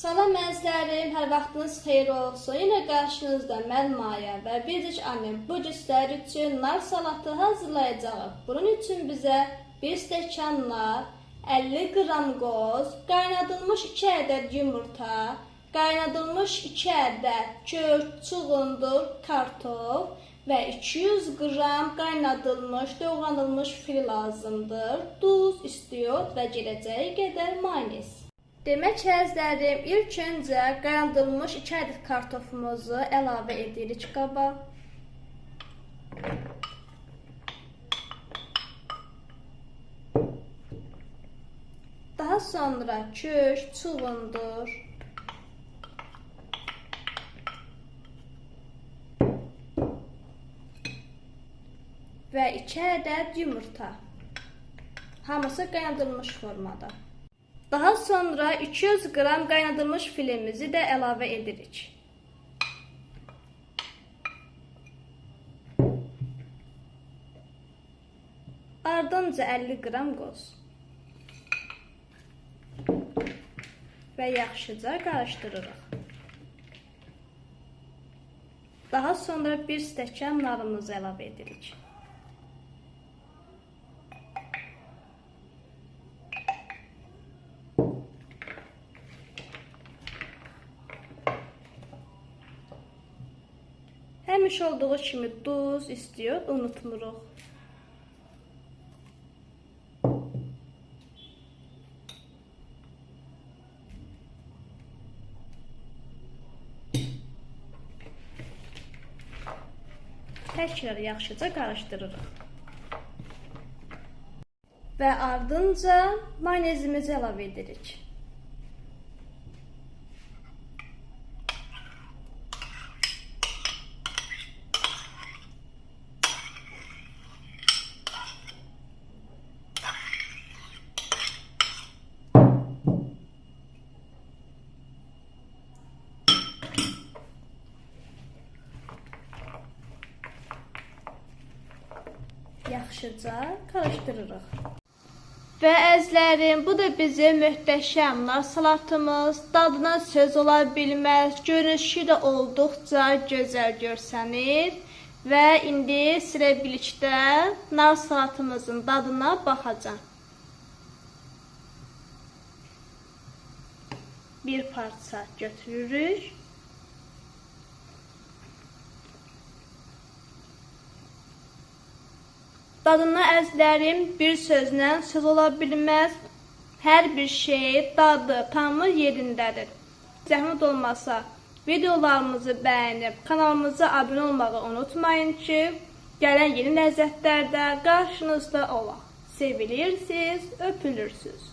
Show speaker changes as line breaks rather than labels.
Salam əzizlərim, hər vaxtınız xeyir olsun. Yenə qarşınızda mən Maya və bircik annem bu gün sizlər üçün nar salatı hazırlayacağıq. Bunun üçün bizə 1 stəkan nar, 50 qram qoz, qaynadılmış 2 ədəd yumurta, qaynadılmış 2 ədəd kök, çuğundur, kartof və 200 qram qaynadılmış, doğranılmış fil lazımdır. Duz, istiot və gələcəyi qədər mayonez. Demək əzizlərim, ilk öncə qaynadılmış 2 ədəd kartofumuzu əlavə edirik qaba. Daha sonra kök, çuğundur, və 2 ədəd yumurta. Hamısı qaynadılmış formada. Daha sonra 200 qram qaynadılmış filemizi də əlavə edirik. Ardınca 50 qram qoz. Və yaxşıca qarışdırırıq. Daha sonra 1 stəkan narımızı əlavə edirik. Həmişə olduğu kimi duz, istiot unutmuruq. Təkrar yaxşıca qarışdırırıq. Və ardınca mayonezimizi əlavə edirik. Yaxşıca qarışdırırıq. Və əzizlərim, bu da bizim möhtəşəm nar salatımız. Dadına söz ola bilməz, görünüşü də olduqca gözəl görsənir. Və indi sizlə birlikdə nar salatımızın dadına baxacağam. Bir parça götürürük. Dadına əzizlərim, bir sözlə söz ola bilməz. Hər bir şey dadı tamı yerindədir. Zəhmət olmasa videolarımızı bəyənib kanalımıza abunə olmağı unutmayın ki, gələn yeni ləzzətlərdə qarşınızda olaq. Sevilirsiniz, öpülürsünüz.